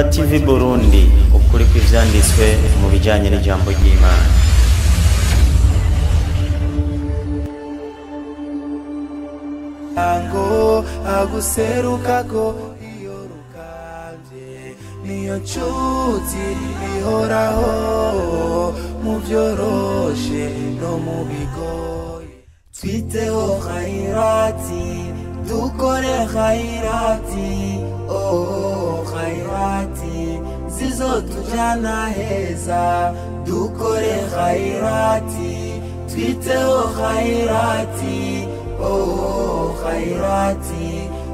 TV Burundi, ukuri kw'ivyanditswe mu bijanye n'ijambo ry'Imana. Ngo aguserukako iyo rukanje niyo nshuti ihoraho mu vyoroshe no mu bigoye. Twiteho khairati, dukore khairati, oh khairati zizotujana heza. Dukore khairati, twiteho khairati, oh khairati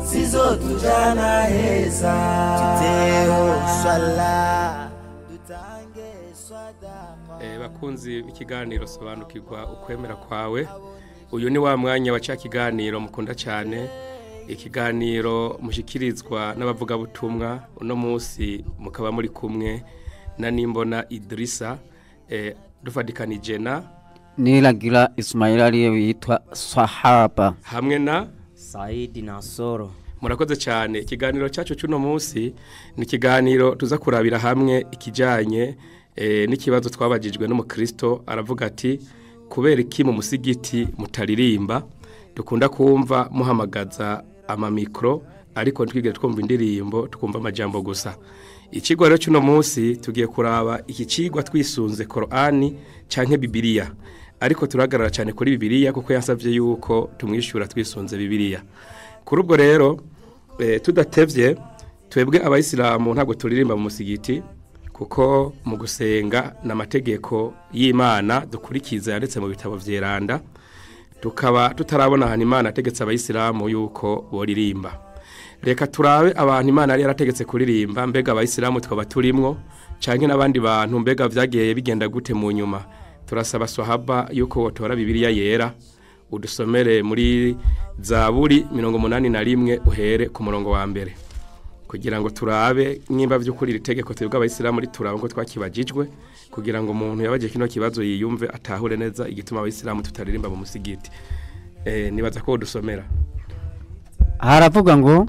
zizotujana heza. Twiteho swala, dutange swadaka. Bakunzi b'ikiganiro sobanukirwa ukwemera kwawe, uyu ni wa mwanya wa ca kiganiro mukunda cyane, ikiganiro mushikirizwa n'abavugabutumwa. Uno munsi mukaba muri kumwe na Nimbona Idrissa, dufadikanije na Niragira Ismail ariye witwa Sahaba hamwe na Saidi Nasoro. Murakoze cyane. Ikiganiro cyacu cy'uno munsi ni ikiganiro tuza kurabira hamwe ikijanye n'ikibazo twabajijwe n'umukristo. Aravuga ati kubera iki mu musigiti mutaririmba? Dukunda kumva muhamagaza amamikro ariko ntwigire twumva indirimbo, tukumva amajambo gusa. Ikigwa rero cy'uno munsi tugiye kuraba iki cigwa twisunze Korani canke Bibiliya, ariko turahagarara cyane kuri Bibiliya kuko yansavye yuko tumwishura twisunze Bibiliya. Kuri ubwo rero tudatevye, twebwe abayisilamu ntabwo turirimba mu musigiti, kuko mu gusenga n'amategeko y'Imana dukurikiza yanditse mu bitabo vyeranda, tukaba tutarabona ahantu Imana ategetse abayisilamu yuko boririmba. Reka turabe abantu Imana yari yarategetse kuririmba, mbega abayisilamu twaba turimwo canke n'abandi bantu, mbega vyagiye bigenda gute mu nyuma. Turasaba swahaba yuko wotora Bibiliya yera udusomere muri Zaburi 81 uhere ku murongo wa mbere, kugira ngo turabe nimba vy'ukuri iri tegeko twebwe abayisilamu rituraba ngo twakibajijwe, kugira ngo umuntu yabaje kino kibazo yiyumve atahure neza igituma abayisilamu tutaririmba mu musigiti. Nibaza ko dusomera. Haravuga ngo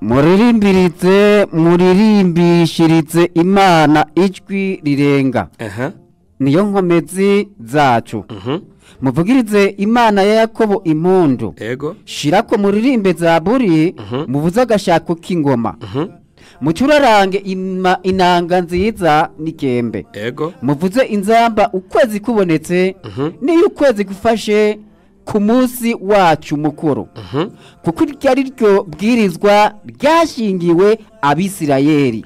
muririmbirize, muririmbishirize Imana ijwi rirenga, niyo nkomezi zacu. Muvugirize Imana ya Yakobo impundu, shirako muririmbe zaburi, muvuze agashako k'ingoma, mucurarange inanga nziza n'ikembe, muvuze inzamba ukwezi kubonetse, niyo ukwezi gufashe ku munsi wacu mukuru, kuko iryo ari ryo bwirizwa ryashingiwe Abisirayeli.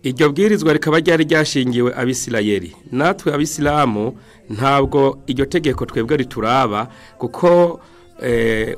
Iryo bwirizwa rikaba ryari ryashingiwe Abisirayeli. Natwe abisilamu ntabwo iryo tegeko twebwe rituraba, kuko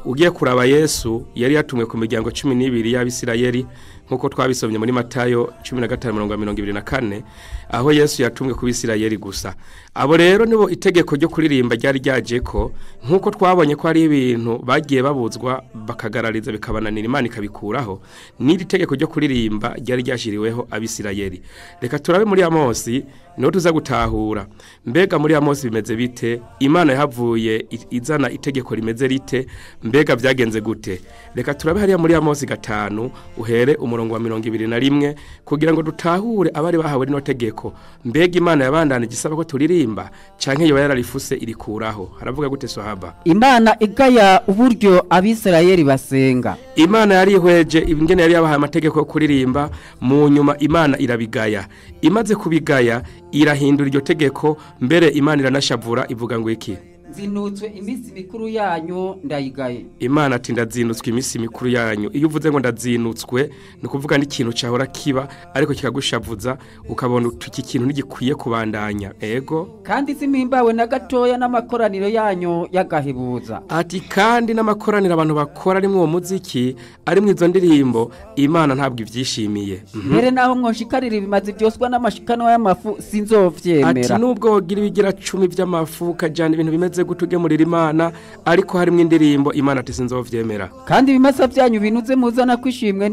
ugiye kuraba Yesu yari yatumwe ku miryango 12 y'Abisirayeli, nkuko twabisomye muri Matayo 15:24, aho Yesu yatumwe ku Bisirayeli gusa. Abo rero nibo itegeko ryo kuririmba ryari ryaje ko, nkuko twabonye ko ari ibintu bagiye babuzwa bakagarariza bikabananira Imana ikabikuraho, n'iri tegeko ryo kuririmba ryari ryashiriweho Abisirayeli. Reka turabe muri Amosi niho tuza gutahura mbega muri Amosi bimeze bite, Imana yahavuye izana itegeko rimeze rite, mbega vyagenze gute. Reka turabe hariya muri Amosi 5 uhere umurongo wa 21, kugira ngo dutahure abari bahawe rino tegeko, mbega Imana yabandanije isaba ko turirimba canke yoba yararifuse irikuraho. Haravuga gute Sahaba? Imana igaya uburyo Abisirayeli basenga. Imana yarihweje ingene yari yabahaye amategeko yo kuririmba, mu nyuma Imana irabigaya. Imaze kubigaya irahindura iryo tegeko, mbere Imana iranashavura ivuga ngo iki? Zinutswe iminsi mikuru yanyu ndayigaye. Imana ati ndazinutswe iminsi mikuru yanyu. Iyo uvuze ngo ndazinutswe ni ukuvuga n'ikintu cyahora kiba ariko kikagushavuza, ukabona iki kintu ntigikwiye kubandanya. Ego. Kandi simimbawe na gatoya n'amakoraniro yanyu yagahebuza. Ati kandi n'amakoraniro abantu bakora ari mu muziki, ari mu izo ndirimbo, Imana ntabwo ivyishimiye. Mbere naho mwoshikarira ibimazi byoswa n'amashikano y'amafu sinzovyemera. Ati nubwo wogira ibigira 10 by'amafu kajana ibintu bimeze gutugemurira Imana, ariko harimo indirimbo Imana ati sinzovyemera. Kandi ibimasa byanyu binuze muzana kwishimwe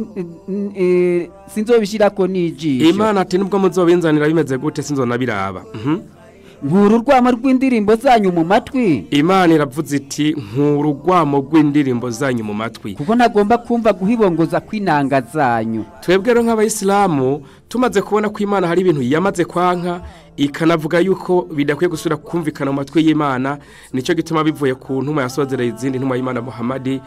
sinzobishirako nijisho. Imana ati nubwo muzobinzanira bimeze gute sinzonabiraba. Nkuru urwamo rw'indirimbo zanyu mu matwi. Imana iravuze iti nkuru urwamo rw'indirimbo zanyu mu matwi, kuko ntagomba kumva guhibongoza kw'inanga zanyu. Twebwe rero nk'abayisilamu tumaze kubona ko Imana hari ibintu yamaze kwanka, ikanavuga yuko bidakwiye gusubira kumvikana mu matwi y'Imana. Nicyo gituma bivuye ku ntumwa yasozereye izindi ntumwa y'Imana Muhammadi,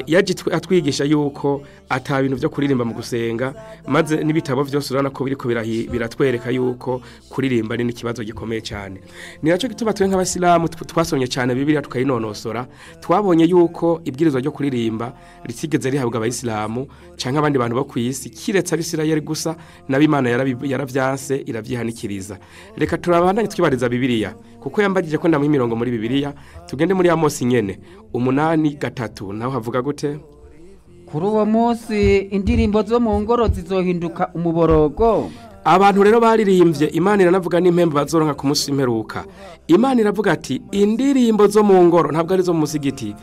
yaje atwigisha yuko ata bintu byo kuririmba mu gusenga, maze n'ibitabo byose urabona ko biriko biratwereka yuko kuririmba ni ikibazo gikomeye cyane. Ni nacyo gituma twe nk'abasilamu twasomye cyane Bibiliya tukayinonosora, twabonye yuko ibwirizwa ryo kuririmba ritigeze rihabwa abayisilamu canke abandi bantu bo kw'isi kiretse Abisirayeli gusa, n'abimana yaravyanse iravyihanikiriza. Reka turabandanye twibariza Bibiliya, kuko yambagije ko ndamuha imirongo muri Bibiliya. Tugende muri Amosi nyene 8:3, naho havuga gute? Kuri uwo munsi indirimbo zo mu ngoro zizohinduka umuborogo. Abantu rero baririmbye, Imana iranavuga n'impembe bazoronka ku munsi w'imperuka. Imana iravuga ati indirimbo zo mu ngoro, ntabwo ari zo mu musigiti,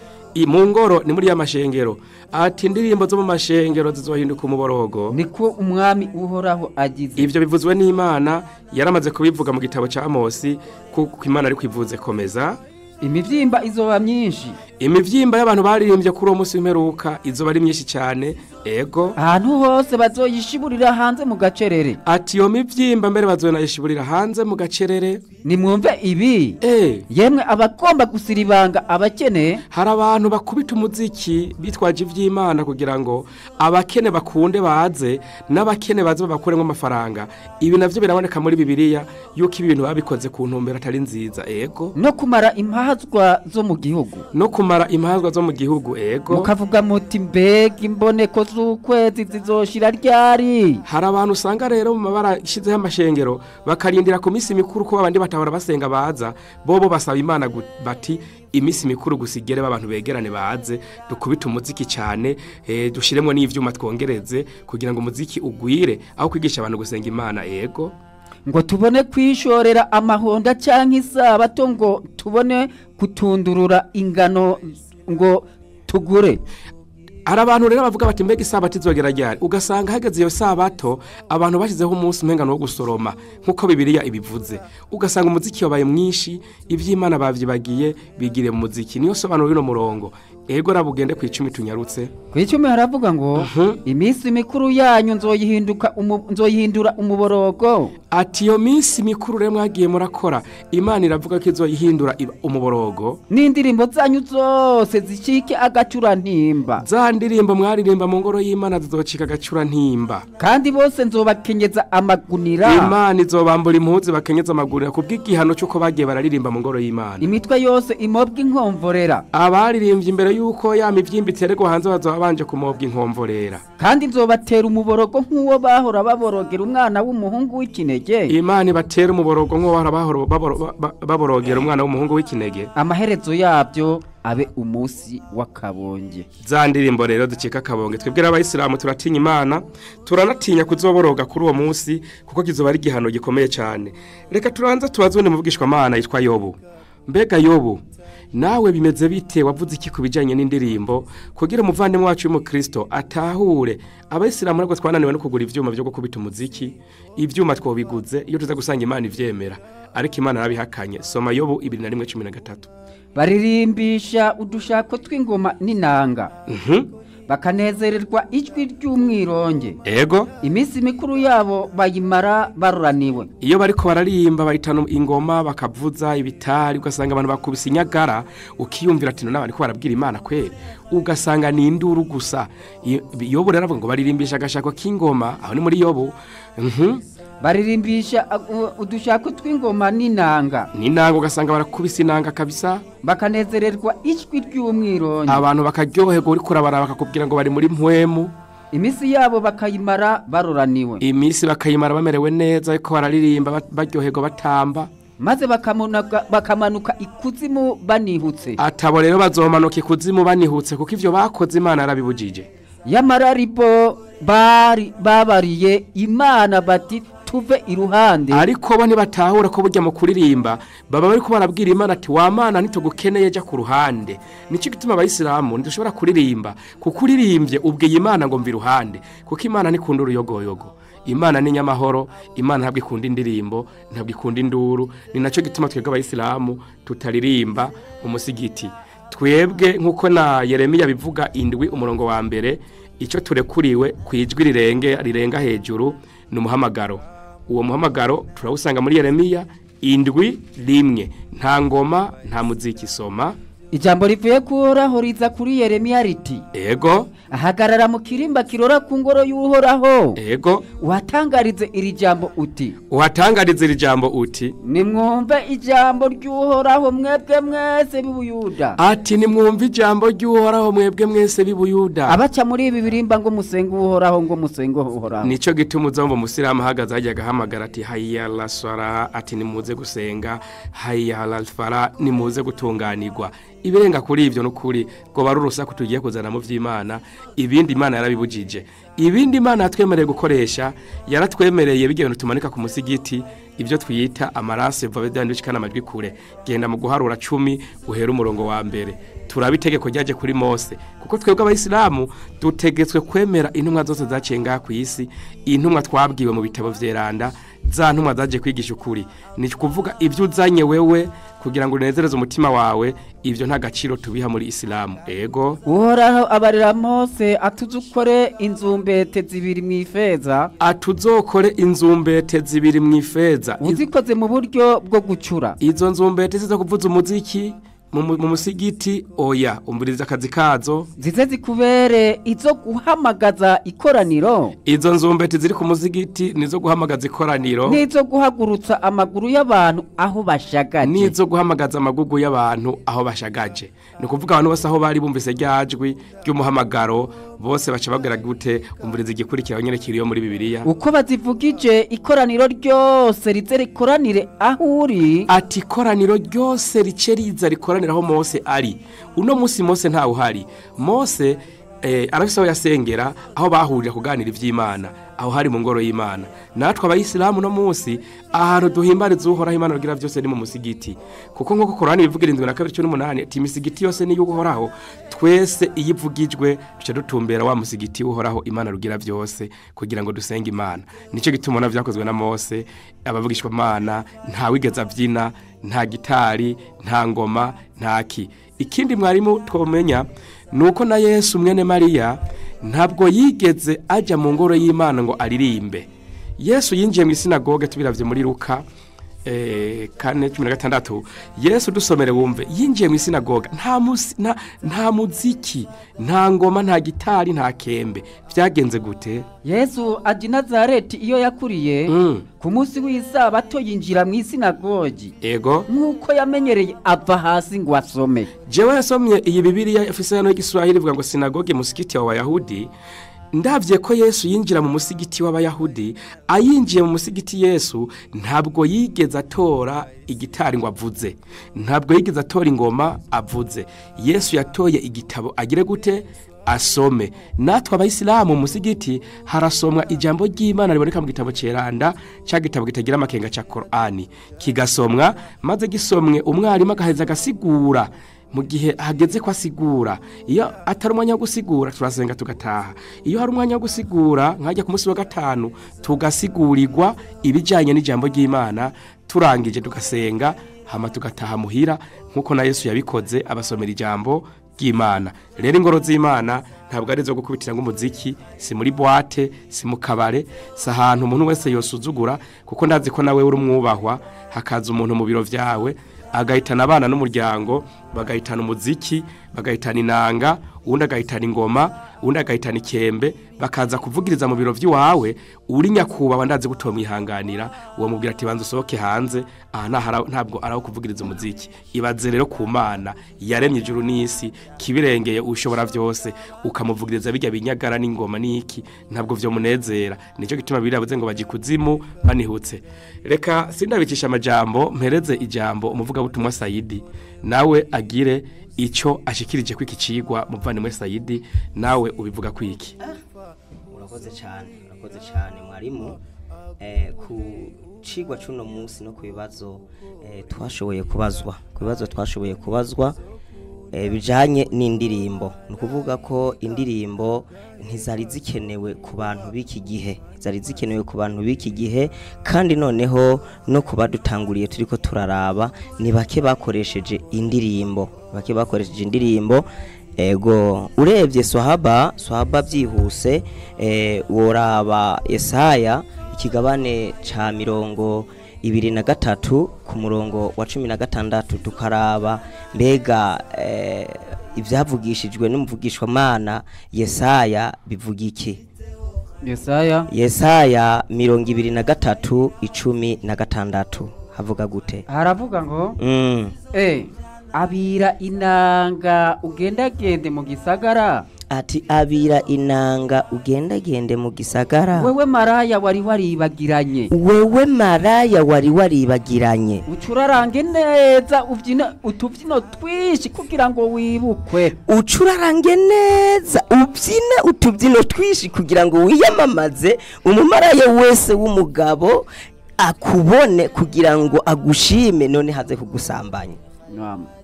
mu ngoro ni muri ya mashengero. Ati indirimbo zo mu mashengero zizohinduka umuborogo, niko umwami Uhoraho agize. Ivyo bivuzwe n'Imana, yaramaze kubivuga mu gitabo ca Amosi, kuko Imana ari kwivuze. Komeza. Imivyimba izoba myinshi. Imivyimba y'abantu baririmbye kuri uwo munsi w'imperuka izoba ari myinshi cyane. Ego, ahantu hose bazoyishiburira hanze mu gacerere. Ati iyo mivyimba mbere bazoyishiburira hanze mu gacerere. Nimwumve ibi, yemwe abagomba gusiribanga abakene. Hari abantu bakubita umuziki bitwaje ivy'Imana kugira ngo abakene bakunde baze, n'abakene baze babakuremo amafaranga. Ibi navyo biraboneka muri Bibiliya yuko ibintu babikoze ku ntumbero atari nziza. Ego, no kumara impazwa zo mu gihugu, no kumara impazwa zo mu gihugu. Ego, mukavuga muti mbega imboneko z'ukwezi zizoshira ryari? Hari abantu usanga rero mu mabara ishizeho amashengero bakarindira ku minsi mikuru ko abandi batahora basenga baza, bobo basaba Imana bati iminsi mikuru gusigere abantu begerane baze dukubita umuziki cyane, dushiremo n'ivyuma twongereze kugira ngo umuziki ugwire, aho kwigisha abantu gusenga Imana. Ego, ngo tubone kwishorera amahonda canke isabato, ngo tubone kutundurura ingano ngo tugure. Hari abantu rero bavuga bati mbega isabato izogera ryari? Ugasanga hageze iyo sabato abantu bashyizeho umunsi umengano wo gusoroma nk'uko Bibiliya ibivuze, ugasanga umuziki wabaye mwinshi, ivy'Imana bavyibagiye bigire mu muziki. Niyo sobanuro y'uno murongo. Ego, rabugende ku 10 tunyarutse. Ku 10 haravuga ngo iminsi mikuru yanyu nzoyihindura umuborogo. Ati iyo minsi mikuru rero mwagiye murakora, Imana iravuga ko izoyihindura umuborogo, n'indirimbo zanyu zose zicike agacurantimba. Za ndirimbo mwaririmba mu ngoro y'Imana zizocika agacurantimba, kandi bose nzobakenyeza amagunira. Imana izobambura impuzu bakenyeza amagunira kubw'igihano cy'uko bagiye bararirimba mu ngoro y'Imana. Imitwe yose imobwa inkomvorera. Abaririmbye imbere yuko ya mivyimba itererwa hanze bazoba banje kumobwa inkomvorera. Kandi nzobatera umuborogo nk'uwo bahora baborogera umwana w'umuhungu w'ikinege. Imana ibatera umuborogo nk'uwo bahora baborogera umwana w'umuhungu w'ikinege. Amaherezo yabyo abe umunsi w'akabonge. Za ndirimbo rero ducika akabonge. Twebwe abayisilamu turatinya Imana, turanatinya kuzoboroga kuri uwo munsi kuko kizoba ari igihano gikomeye cyane. Reka turanza tubazwe n'umuvugishwa Imana yitwa Yobu. Mbega Yobu, nawe bimeze bite? Wavuze iki kubijanye n'indirimbo kugira umuvandimwe wacu w'umukristo atahure? Abayisilamu nabwo twananiwe no kugura ivyuma byo gukubita umuziki, ivyuma twobiguze iyo tuza gusanga Imana ivyemera, ariko Imana yarabihakanye. Soma Yobu 21:13. Baririmbisha udushako tw'ingoma n'inanga, bakanezererwa ijwi ry'umwironge. Ego, iminsi mikuru yabo bayimara baruraniwe. Iyo bariko bararimba bahitana ingoma bakavuza ibitari, ugasanga abantu bakubise inyagara, ukiyumvira ati none bariko barabwira Imana kweri, ugasanga ni induru gusa. Yobu rero avuga ngo baririmbisha agashako k'ingoma, aho ni muri Yobu. Baririmbisha udushako tw'ingoma n'inanga, ugasanga barakubise inanga kabisa, bakanezererwa ijwi ry'umwironge. Abantu bakaryoherwa, uriko urabaraba bakakubwira ngo bari muri mpwemu. Iminsi yabo bakayimara baruraniwe, iminsi bakayimara bamerewe neza, ariko bararirimba baryoherwa batamba, maze bakamanuka ikuzimu banihutse. Atabo rero bazomanuka ikuzimu banihutse, kuko ivyo bakoze Imana yarabibujije. Yamara ribo bari babariye Imana bati Tuve iruhande. Ariko bo ntibatahura ko burya mu kuririmba baba bariko barabwira Imana ati wa Mana ntitugukeneye, ja ku ruhande. Nico gituma abayisilamu ntidushobora kuririmba, kuko uririmbye ubwiye Imana ngo mva iruhande, kuko Imana ntikunda uruyogoyogo. Imana ni nyamahoro, Imana ntabwo ikunda indirimbo, ntabwo ikunda induru. Ni nacyo gituma twebwe abayisilamu tutaririmba umusigiti. Twebwe nk'uko na Yeremiya bivuga 7 umurongo wa 1, icyo turekuriwe ku ijwi rirenga hejuru ni umuhamagaro. Uwo muhamagaro turawusanga muri Yeremiya 7:1. Nta ngoma, nta muziki. Soma. Ijambo rivuye ku Uhoraho riza kuri Yeremiya riti: Ego. Ahagarara mu kirimba kirora ku ngoro y'Uhoraho. Ego. Uhatangarize iri jambo uti: Uhatangarize iri jambo uti: Nimwumve ijambo ry'Uhoraho mwebwe mwese b'Ubuyuda. Ati nimwumve ijambo ry'Uhoraho mwebwe mwese b'Ubuyuda. Abaca muri ibi birimba ngo musenge Uhoraho, ngo musenge Uhoraho. Nico gituma uzumva umusilamu ahagaze hajya agahamagara ati hayya ala sala, ati nimuze gusenga, hayya ala fala, nimuze gutunganirwa. Ibirenga kuri ivyo nukuri ngo bari urusaku tugiye kuzana mu vy'Imana. Ibindi Imana yarabibujije, ibindi Imana yatwemereye gukoresha, yaratwemereye bijya bintu tumanika ku musigiti, ibyo twita amarase vuba amajwi kure. Genda mu guharura 10 uhera umurongo wa 1. Turaba itegeko ryaje kuri Mose, kuko twebwe abayisilamu dutegetswe kwemera intumwa zose zaciye ngaha ku isi, intumwa twabwiwe mu bitabo vyeranda, za ntumwa zaje kwigisha ukuri. Ni kuvuga ibyo uzanye wewe kugira ngo unezereze umutima wawe, ivyo nta gaciro tubiha muri Isilamu. Ego. Uhoraho abarira Mose atuzukore inzumbete 2 mu ifeza. Atuzokore inzumbete 2 mu ifeza. Uzikoze mu buryo bwo gucura. Izo nzumbete ziza kuvuza umuziki mu musigiti? Oya, umviriza akazi kazo. Zize zikubere izo guhamagaza ikoraniro. Izo nzumbete ziri ku musigiti nizo guhamagaza ikoraniro, nizo guhagurutsa amaguru y'abantu aho bashagaje, nizo guhamagaza amagugu y'abantu aho bashagaje. Ni kuvuga abantu bose aho bari bumvise ryajwi ry'umuhamagaro bose baca babwira gute? Umviriza igikurikira nyene kiriyo muri Bibiliya. Uko bazivugije ikoraniro ryose rize rikoranire aho uri. Ati ikoraniro ryose rice riza rikoranira aho Mose ari. Uno musi Mose ntawe uhari. Mose arafise aho yasengera, aho bahurira kuganira ivy'Imana, aho hari mu ngoro y'Imana. Natwe abayisilamu no musi ahantu duhimbariza Uhoraho Imana rugira byose ni mu musigiti, kuko nk'uko Korani bivuga 72:18 ati imisigiti yose ni y'Uhoraho. Twese iyo ivugijwe duca dutumbera wa musigiti w'Uhoraho Imana rugira byose kugira ngo dusenge Imana. Nico gituma vyakozwe na Mose, abavugishwa Imana nta wigeze avyina, nta gitari, nta ngoma, nta ki. Ikindi mwarimu twomenya nuko na Yesu mwene Mariya ntabwo yigeze aja mu ngoro y'Imana ngo aririmbe. Yesu yinjiye mu isinagoge, tubiravye muri Luka 4:16. Yesu dusomere wumve, yinjiye mu isinagoga nta muziki, nta ngoma, nta gitari, nta kembe. Vyagenze gute? Yesu aje i Nazareti iyo yakuriye, ku munsi w'isabato yinjira mu isinagogi. Ego. Nk'uko yamenyereye ava hasi ngo asome. Jewe yasomye iyi Bibiliya ifise hano y'igiswahili ivuga ngo sinagoge musikiti wa Wayahudi. Ndavye ko Yesu yinjira mu musigiti w'Abayahudi, ayinjiye mu musigiti Yesu ntabwo yigeze atora igitari ngo avuze, ntabwo yigeze atora ingoma avuze. Yesu yatoye igitabo agire gute? Asome. Natwe abayisilamu mu musigiti harasomwa ijambo ry'Imana riboneka mu gitabo ceranda, ca gitabo kitagira amakenga ca Korani, kigasomwa maze gisomwe umwarimu agaheza agasigura. Mu gihe hageze ko asigura, iyo atari umwanya wo gusigura turasenga tugataha. Iyo hari umwanya wo gusigura nkajya ku munsi wa 5 tugasigurirwa ibijanye n'ijambo ry'Imana, turangije tugasenga hama tugataha muhira, nkuko na Yesu yabikoze abasomera ijambo ry'Imana. Rero ingoro z'Imana ntabwo ari zo gukubitira ngo umuziki, si muri boîte, si mu kabare, si ahantu umuntu wese yosuzugura, kuko ndazi ko nawe uri umwubahwa, hakaza umuntu mu biro vyawe agahitana abana n'umuryango, bagahitana umuziki, bagahitana inanga, uwundi agahitana ingoma, uwundi agahitana ikembe, bakaza kuvugiriza mu biro vy'iwawe. Uri nyakubahwa ndazi gutomwihanganira, uwo mubwira ati banza usohoke hanze, aha ntabwo araho kuvugiriza umuziki. Ibaze rero ku Mana yaremye ijuru n'isi, kibirengeye ushobora vyose, ukamuvugiriza bijya binyagara n'ingoma n'iki, ntabwo vyo munezera. Nico gituma birabuze ngo baje kuzimu banihutse. Reka sindabicisha amajambo, mpereze ijambo umuvugabutumwa Sayidi, nawe agire ico ashikirije kwiki cigwa. Muvandimwe Sayidi, nawe ubivuga kwiki? Urakoze cyane, urakoze cyane mwarimu. Ku cigwa cuno munsi no ku bibazo twashoboye kubazwa, ku bibazo twashoboye kubazwa bijanye n'indirimbo, ni ukuvuga ko indirimbo ntizari zikenewe ku bantu b'iki gihe, zari zikenewe ku bantu b'iki gihe, kandi noneho no kubadutanguriye turiko turaraba ni bake bakoresheje indirimbo, bake bakoresheje indirimbo. Ego urebye swahaba byihuse, woraba Yesaya ikigabane ca 23 ku murongo wa 16, tukaraba mbega ivyavugishijwe n'umuvugishwa mana Yesaya bivuga iki? Yesaya 23:16 havuga gute? Haravuga ngo abira inanga ugendagende mu gisagara. Ati abira inanga ugendagende mu gisagara. Wewe maraya wari waribagiranye. Wewe maraya wari waribagiranye. Ucurarange neza ubyina utubyino twinshi kugira ngo wibukwe. Ucurarange neza ubyina utubyino twinshi kugira ngo wiyamamaze, umumaraya wese w'umugabo akubone kugira ngo agushime, none haze kugusambanya.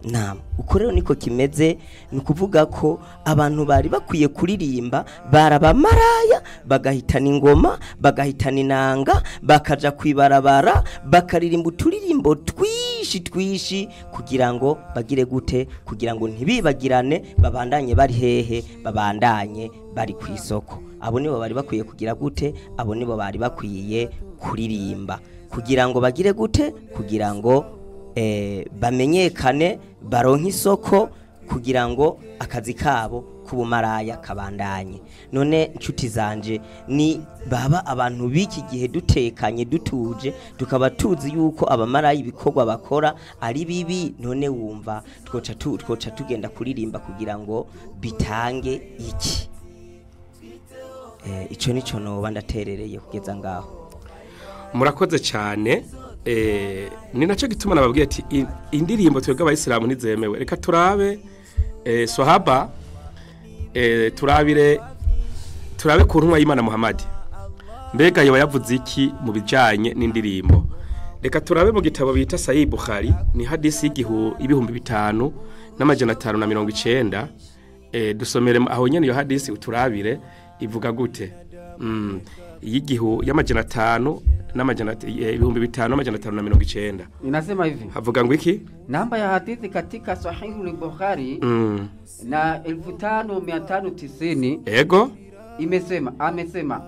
Naam, uko rero niko kimeze. Ni kuvuga ko abantu bari bakwiye kuririmba barabamaraya, bagahitana ingoma, bagahitana inanga, bakaja kwibarabara, bakaririmba uturirimbo twishi twishi kugira ngo bagire gute, kugira ngo ntibibagirane, babandanye bari hehe, babandanye bari ku isoko. Abo nibo bari bakwiye kugira gute, abo nibo bari bakwiye kuririmba kugira ngo bagire gute, kugira ngo bamenyekane, baronke isoko, kugira ngo akazi kabo kubumaraya kabandanye. None nshuti zanje, ni baba abantu b'iki gihe dutekanye dutuje, tukaba tuzi yuko abamaraya ibikorwa bakora ari bibi, none wumva twoca tugenda kuririmba kugira ngo bitange iki? Ico nico noba ndaterereye kugeza ngaho. Murakoze cyane. Ni nacyo gituma nababwiye ati indirimbo twebwe abayisilamu ntizemewe. Reka turabe swahaba, turabe ku ntumwa y'Imana Muhammad, mbega yoba yavuze iki mu bijanye n'indirimbo. Reka turabe mu gitabo bita Sahih Bukhari, ni hadisi 5590. Dusomere aho nyene iyo hadisi uturabire ivuga gute. Y'igihu y'amajana 5 n'amajana 5590. Inasema hivi. Havuga ngo iki? Namba ya hadithi katika Sahihu al-Bukhari na 5590. Ego. Imesema, amesema.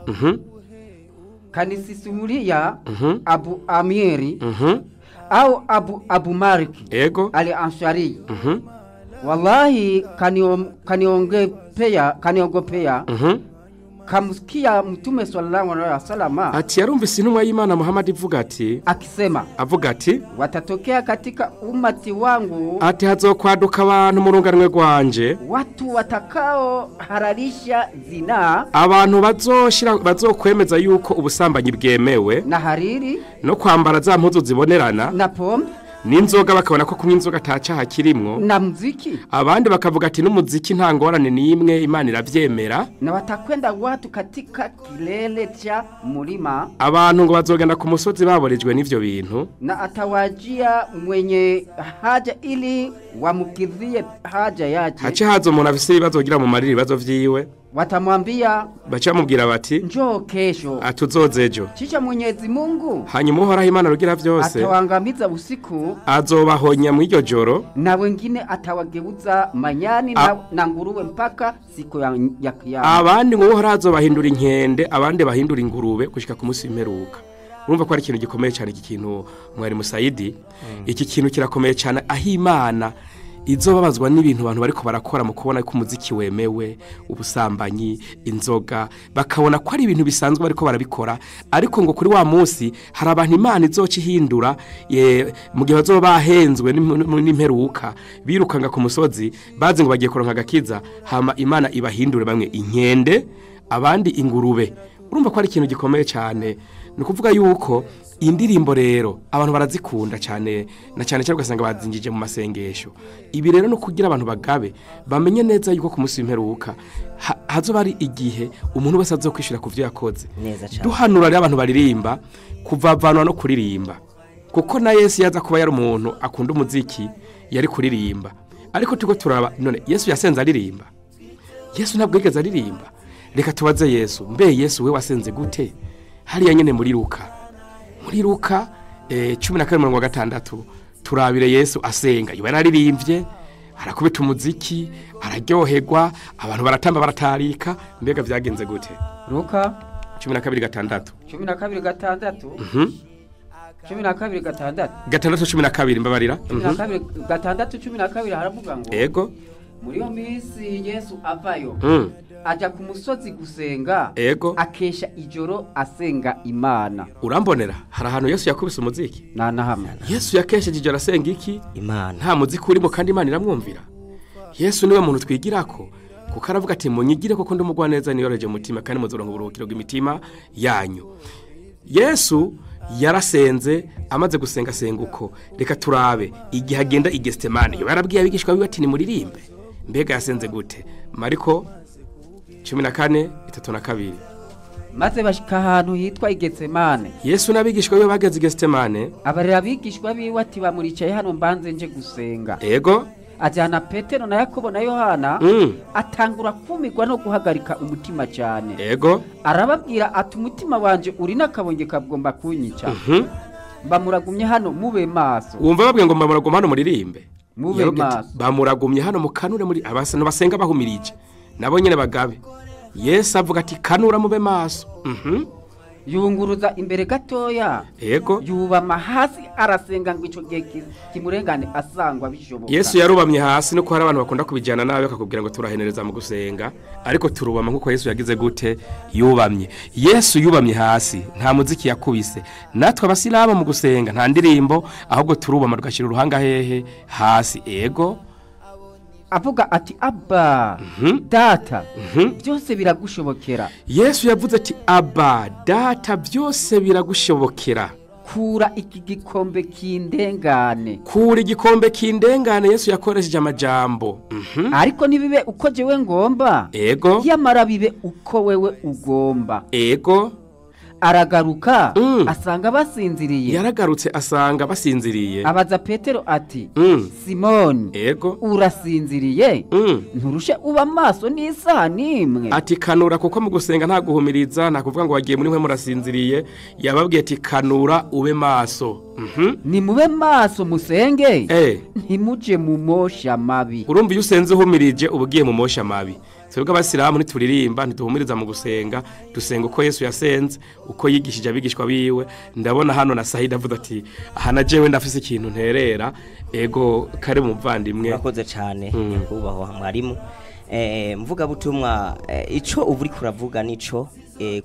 Kanisisimulia Abu Amiri au Abu Malik. Ego. Al-Ansari. Wallahi kaniongopea. Kamusikia Mtume sallallahu alaihi wasallam ati yarumvise intumwa y'Imana Muhammad ivuga ati, akisema, avuga ati watatokea katika umati wangu, ati hazokwaduka abantu mu runganwe rwanje, watu watakao hararisha zina, abantu bazokwemeza yuko ubusambanyi bwemewe, na hariri, no kwambara za mpuzu zibonerana, na pombe, n'inzoga, bakabona ko kunywa inzoga atacaha kirimwo, na muziki. Abandi bakavuga ati n'umuziki nta ngorane n'imwe, Imana iravyemera. Na watakwenda watu katika kilele cha mulima, abantu ngo bazogenda ku musozi baborejwe n'ivyo bintu, na atawajia mwenye haja ili wamukidhie haja yake. Hace hazo umuntu afise ibibazo kugira mu marira ibibazo vyiwe, watamwambia, baca bamubwira bati njoo kesho, atuzoze ejo. Kisha Mwenyezi Mungu, hanyuma Uhoraho Imana rugira vyose atawaangamiza usiku, azobahonya mu iryo joro, na wengine atawageuza manyani na nguruwe mpaka siku ya kiyama. Abandi ngo Uhoraho azobahindura inkende, abandi bahindura ingurube gushika ku munsi w'imperuka. Urumva ko ari ikintu gikomeye cyane iki kintu mwari Musayidi. Iki kintu kirakomeye cyane, aho Imana izobabazwa n'ibintu abantu bariko barakora mu kubona ko umuziki wemewe, ubusambanyi, inzoga, bakabona ko ari ibintu bisanzwe bariko barabikora. Ariko ngo kuri wa munsi hari abantu Imana izoca ihindura, mu gihe bazoba bahenzwe n'imperuka, birukanga ku musozi bazi ngo bagiye kuronka agakiza, hama Imana ibahindure bamwe inkende, abandi ingurube. Urumva ko ari ikintu gikomeye cyane. Ni ukuvuga yuko indirimbo rero abantu barazikunda cyane, na cyane cyane ugasanga bazinjije mu masengesho. Ibi rero no kugira abantu bagabe bamenye neza yuko ku munsi w'imperuka hazoba ari igihe umuntu wese azokwishura ku byo yakoze. Duhanura rero abantu baririmba kuvavanwa no kuririmba, kuko na Yesu yaza kuba yari umuntu akunda umuziki yari kuririmba. Ariko tuko turaba none Yesu yasenze aririmba? Yesu ntabwo yigeze aririmba. Reka tubaze Yesu, mbe Yesu we wasenze gute? Hariya nyene muri Luka, muri Luka 12:60 turabire Yesu asenga. Yoba yararirimbye, arakubita umuziki, araryoherwa, abantu baratamba baratarika. Mbega vyagenze gute? Luka 12:6 12:6 12:6 6:12 mbabarira. 6:12 haravuga ngo ego muri iyo minsi Yesu avayo aja ku musozi gusenga, ego akesha ijoro asenga Imana. Urambonera hari ahantu Yesu yakubise umuziki? Nta na hamwe. Yesu yakesheje ijoro asenga iki? Imana. Nta muziki urimo kandi Imana iramwumvira. Yesu niwe muntu twigirako, kuko aravuga ati munyigire koko ndi umugwaneza niyoroheje umutima kandi muzoronka uburuhukiro bw'imitima yanyu. Yesu yarasenze, amaze gusenga senga uko. Reka turabe igihe agenda i Getsemane, yarabwiye abigishwa biwe ati nimuririmbe. Mbega yasenze gute? Mariko 14:32. Maze bashika ahantu hitwa i Getsemane. Yesu n'abigishwa biwe bageze i Getsemane, abarera abigishwa biwe ati bamuricaye hano mbanze nje gusenga. Ego ajyana Petero na Yakobo na Yohana, atangura kumirwa no guhagarika umutima cyane. Ego arababwira ati umutima wanje uri nakabonge kagomba kunyica, bamuragumye hano mube maso. Wumva babwiye ngo bamuragumye hano muririmbe, mube maso, bamuragumye hano mukanure muri abasa basenga bahumirije nabo nyene bagabe. Yesu avuga ati kanura mube maso. Yunguruza imbere gatoya, ego yubama hasi arasenga ngo ico gihe kimurengane asangwa bishoboka. Yesu yarubamye hasi. Nuko hari abantu bakunda kubijyana nabi bakakubwira ngo turahenereza mu gusenga, ariko turubama nkuko Yesu yagize gute? Yubamye. Yesu yubamye hasi, nta muziki yakubise. Natwe abasilamu mu gusenga nta ndirimbo, ahubwo turubama tugashyira uruhanga hehe? Hasi. Ego avuga ati Abba data byose biragushobokera. Yesu yavuze ati Abba data byose biragushobokera, kura iki gikombe kindengane. Kura igikombe kindengane. Yesu yakoresheje amajambo. Ariko nibibe uko jewe ngomba, ego yamara bibe uko wewe ugomba. Ego aragaruka asanga basinziriye. Yaragarutse asanga basinziriye. Abaza Petero ati Simoni, ego urasinziriye? Nturushe uba maso n'isaha n'imwe? Ati kanura, kuko mu gusenga nta guhumiriza, nta kuvuga ngo wagiye muri mwe murasinziriye. Yababwiye ati kanura ube maso. Ni mube maso musenge, ntimuje mu mosha mabi. Urumva iyo usenze uhumirije uba ugiye mu mosha mabi. Twebwe abasilamu ntituririmba, ntituhumiriza mu gusenga, dusenga uko Yesu yasenze, uko yigishije abigishwa biwe. Ndabona hano na Saida avuga ati aha na jewe ndafise ikintu nterera. Ego kare muvandimwe, urakoze cyane nyakubahwa mwarimu. Mvuga butumwa ico uburi kuravuga nico,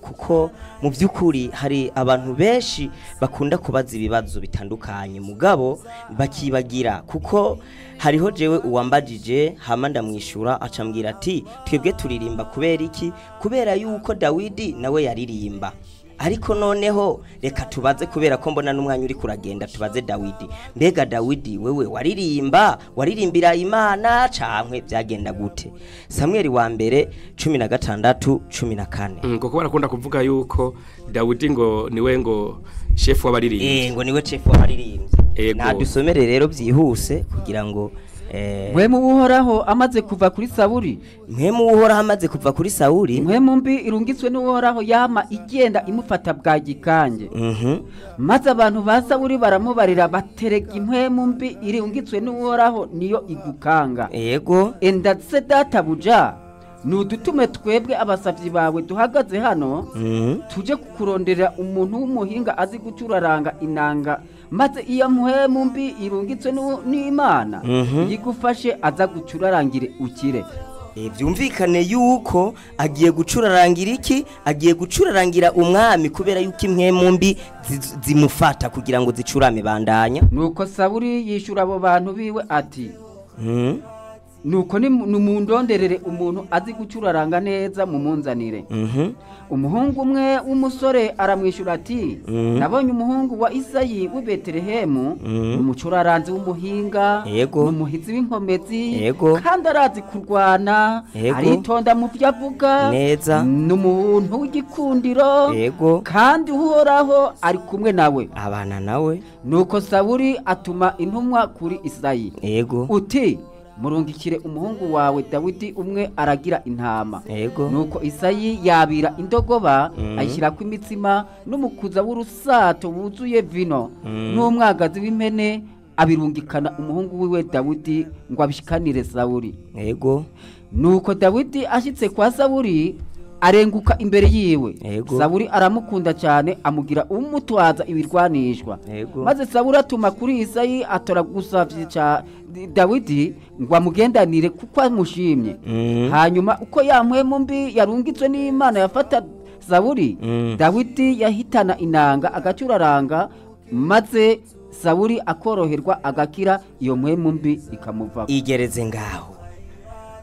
kuko mu by'ukuri hari abantu benshi bakunda kubaza ibibazo bitandukanye mugabo bakibagira, kuko hariho jewe uwambajije hama ndamwishura acambwira ati twebwe turirimba kubera iki? Kubera yuko Dawidi nawe yaririmba. Ariko noneho reka tubaze, kubera ko mbona n'umwanya uri kuragenda, tubaze Dawidi. Mbega Dawidi wewe waririmba, waririmbira Imana cankwe byagenda gute? Samuel wa mbere 16:14. Kuko barakunda kuvuga yuko Dawidi ngo niwe ngo chef w'abaririmbyi. Ngo niwe chef w'abaririmbyi. Nadusomere rero byihuse kugira ngo Mpwemu uhoraho amaze kuva kuri Sawuli, mpwemu uhoraho amaze kuva kuri Sawuli, mpwemu mbi irungitswe n'uhoraho yama igenda imufata bwa gikange. Maze abantu ba Sawuli baramubarira baterega impwemu mbi irungitswe n'uhoraho niyo igukanga. Yego enda se databuja nudutume twebwe abasavyi bawe duhagaze hano, tuje kukurondera umuntu w'umuhinga azi gucuraranga inanga, maze iyo mpwemu mbi irungitswe n'Imana yigufashe aza gucurarangire ukire. Byumvikane yuko agiye gucurarangira iki? Agiye gucurarangira umwami, kubera yuko impwemu mbi zimufata kugira ngo zicurame. Bandanya. Nuko Sawuli yishura abo bantu biwe ati Nuko nimundonderere umuntu azi gucuraranga neza mumunzanire. Umuhungu umwe w'umusore aramwishyura ati nabonye umuhungu wa Isayi w'i Betelehemu, umucuraranzi w'umuhinga, n'umuhizi w'inkomezi, kandi arazi kurwana, aritonda mu byo avuga, ni umuntu w'igikundiro, kandi Uhoraho ari kumwe nawe, abana nawe. Nuko Sawuli atuma intumwa kuri Isayi, uti murungikire umuhungu wawe Dawidi umwe aragira intama. Nuko Isayi yabira indogoba, ayishyirako imitsima n'umukuza w'urusato wuzuye vino n'umwagazi w'impene, abirungikana umuhungu wiwe Dawidi ngo abishikanire Sawuli. Nuko Dawidi ashitse kwa Sawuli arenguka imbere yiwe. Sawuli aramukunda cyane, amugira umutwaza ibirwanishwa. Maze Sawuli atuma kuri Isayi atora gusavye ca Dawidi ngo amugendanire kuko amushimye. Hanyuma uko yampwemu mbi yarungitswe n'Imana yafata Sawuli, Dawidi yahitana inanga agacuraranga, maze Sawuli akoroherwa agakira, iyo mpwemu mbi ikamuva. Igereze ngaho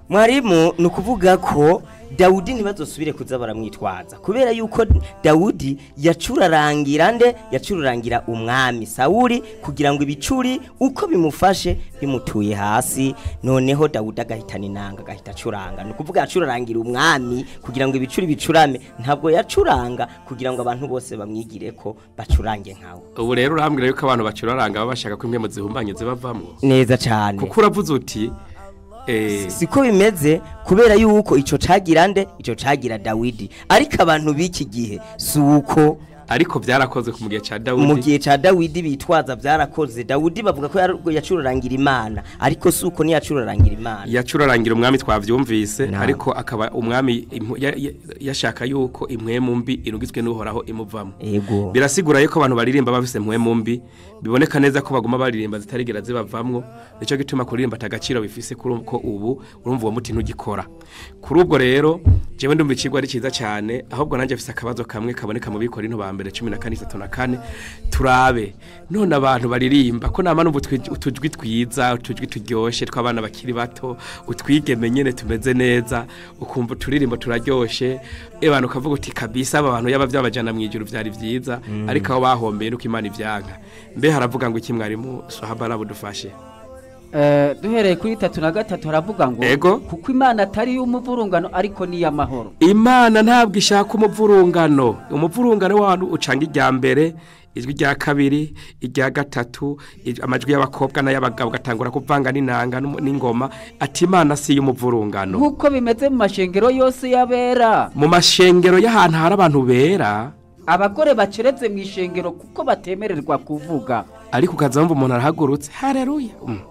mwarimu, ni ukuvuga ko Dawudi ntibazosubire kuza baramwitwaza, kubera yuko Dawudi yacurarangira nde? Yacurarangira umwami Sawuli kugira ngo ibicuri uko bimufashe bimutuye hasi. Noneho Dawudi agahitana inanga agahita acuranga. Ni ukuvuga yacurarangira umwami kugira ngo ibicuri bicurame, ntabwo yacuranga kugira ngo abantu bose bamwigire ko bacurange nkawe. Ubu rero urambwira yuko abantu bacuraranga baba bashaka ko impwemu zihumbanye zibavamwo. Neza cyane, kuko uravuze uti siko bimeze, kubera yuko ico cagira nde? Ico cagira Dawidi. Ariko abantu b'iki gihe suko, ariko byarakoze ku gihe ca Dawidi. Mu gihe ca Dawidi bitwaza byarakoze. Dawidi bavuga ko yacurarangira Imana, ariko suko ni yacurarangira Imana, yacurarangira umwami twavyumvise. Ariko akaba umwami yashaka yuko impwemu mbi irungitswe n'Uhoraho imuvamo. Birasigura yuko abantu baririmba bafise impwemu mbi, biboneka neza ko baguma baririmba zitarigera zibavamwo. Nico gituma kuririmba atagaciro bifise kuri uko ubu urumva uwo muti ntugikora. Kuri ubwo rero jewe ndumva icigwa ari ciza cyane, ahubwo nanje mfise akabazo kamwe kaboneka mu Bikorinto ba mbere 14:34. Turabe none abantu baririmba ko nama numva utujwi twiza, utujwi turyoshe tw'abana bakiri bato, utwigeme nyene tumeze neza, ukumva turirimbo turaryoshe, abantu ukavuga uti kabisa aba bantu yaba byabajana mu ijuru byari vyiza, ariko aho bahombeye nuko Imana ivyanka. Mbe haravuga ngo iki mwarimu Swahaba arabudufashe? Duhereye kuri 33 haravuga ngo kuko Imana atari y'umuvurungano ariko ni y'amahoro. Imana ntabwo ishaka umuvurungano. Umuvurungano w'abantu ucanga irya mbere, ijwi rya kabiri, irya gatatu, amajwi y'abakobwa n'ay'abagabo gatangura kuvanga n'inanga n'ingoma. Ati Imana si y'umuvurungano. Nkuko bimeze mu mashengero yose y'abera, mu mashengero y'ahantu hari abantu bera, abagore baceretse mu ishengero kuko batemererwa kuvuga. Ariko ukazamva umuntu arahagurutse, haleluya,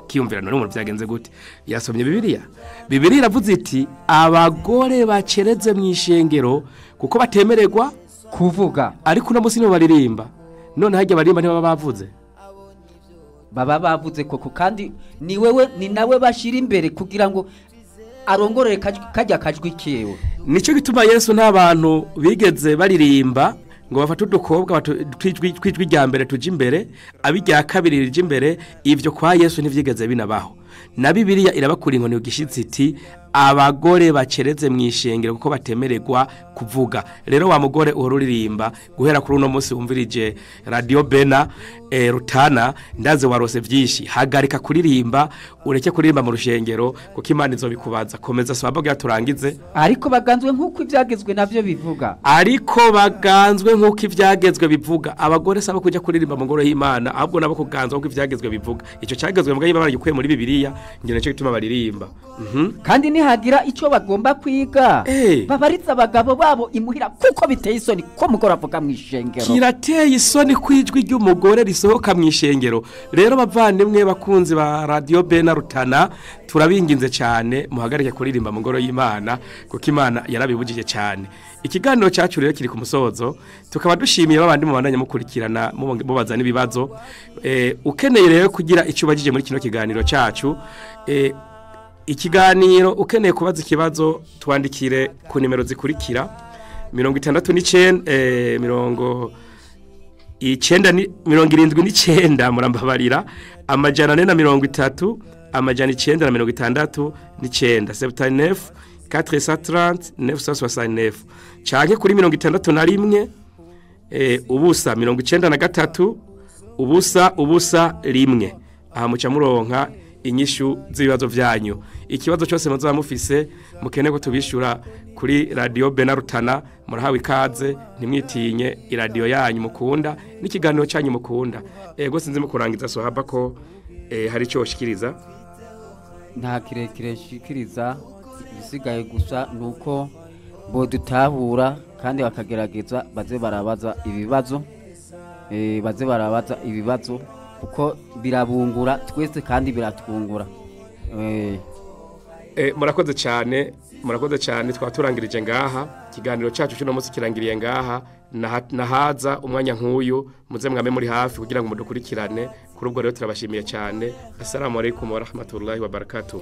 kiyumvira none umuntu byagenze gute? Yasomye Bibiliya. Bibiliya iravuze iti abagore baceretse mu ishengero kuko batemererwa kuvuga. Ariko uno munsi nibo baririmba. None hajya baririmba ntibaba bavuze, baba bavuze koko, kandi ni wewe ni nawe bashira imbere kugira ngo arongorere kajya kajwi kiwe. Nico gituma Yesu nta bantu bigeze baririmba ngo bafate udukobwa twijwi rya mbere tuje imbere, abirya kabiri rije imbere. Ivyo kwa Yesu ntivyigeze binabaho. Na Bibiliya irabakura inkoni ugishitsi iti abagore bacereze mu ishengero kuko batemererwa kuvuga. Rero wa mugore uhora uririmba guhera kuri uno munsi wumvirije Radio Bena Rutana, ndaze warose vyinshi. Hagarika kuririmba, ureke kuririmba mu rushengero kuko Imana izobikubaza. Komeza Swahaba turangize. Ariko baganzwe nkuko ivyagezwe navyo bivuga. Ariko baganzwe nkuko ivyagezwe bivuga. Abagore saba kuja kuririmba mu ngoro y'Imana, ahubwo nabo kuganzwa nkuko ivyagezwe bivuga. Ico cagezwe mbwa y'Imana gikuye muri Bibiliya, ngira nico gituma baririmba. Kandi nihagira ico bagomba kwiga, babaritsa abagabo babo imuhira, kuko biteye isoni ko mugore avuga mu ishengero. Kirateye isoni kwijwi ry'umugore risohoka mu ishengero. Rero bavandimwe bakunzi ba Radio Bena Rutana, turabinginze cyane muhagarike kuririmba mu ngoro y'Imana kuko Imana yarabibujije cyane. Ikiganiro cyacu rero kiri ku musozo, tukaba dushimiye babandi mubandanya mukurikirana mubaza n'ibibazo. Ukeneye rero kugira icyo ubajije muri kino kiganiro cyacu, ikiganiro ukeneye kubaza ikibazo twandikire ku nimero zikurikira: 69 79 murambabarira, 430 969, 79 430 969, canke kuri 61 ubusa 93 ubusa ubusa 1. Aha muca muronka inyishu z'ibibazo vyanyu. Ikibazo cyose muzaba mufise mukene ko tubishura kuri Radio Benarutana, murahawe ikaze, ntimwitinye iradio yanyu mukunda n'ikiganiro cyanyu mukunda. Ego sinzi mukurangiza sohaba ko hari icyo woshikiriza. Nta kirekire shikiriza, igisigaye gusa nuko bodutahura kandi bakagerageza baze barabaza ibibazo, baze barabaza ibibazo kuko birabungura twese kandi biratwungura. Murakoze cyane, murakoze cyane, twaturangirije ngaha ikiganiro cyacu cy'uno munsi kirangiriye ngaha. Nahaza umwanya nk'uyu muze mwame muri hafi kugira ngo mudukurikirane. Kuri ubwo rero turabashimiye cyane. Assalamu alaikum wa rahmatullahi wa barakatuh.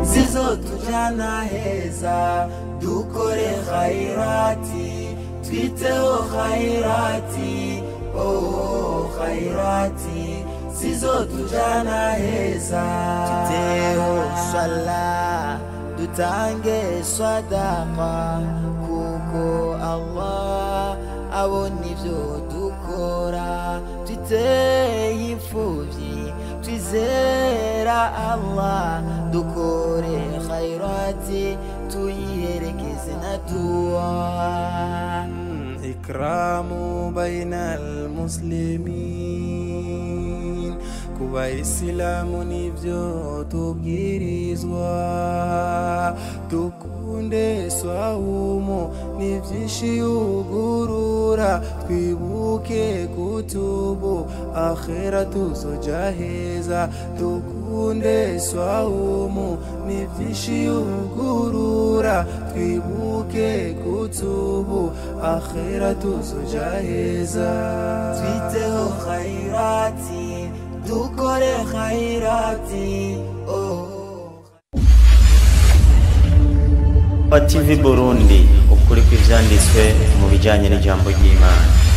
Zizotujana heza dukore khairati twiteho khairati oh khairati zizotujana heza twiteho swala dutange sadaqa kuko Allah abona ivyo dukora twiteye imfuvyi twizera Allah dukore khairati tuyiherekeze na dua. Ikramu baina almuslimin, kuba isilamu nivyo tubwirizwa, dukunde swaumu ni vyinshi yugurura, twibuke kutubu akhira tuzoja heza, dukunde swaumu ni vyinshi yugurura, twibuke kutubu akhira tuzoja heza. Twiteho khairati dukore khairati oh. TV Burundi, ukuri kw'ivyanditswe mu bijanye n'ijambo ry'Imana.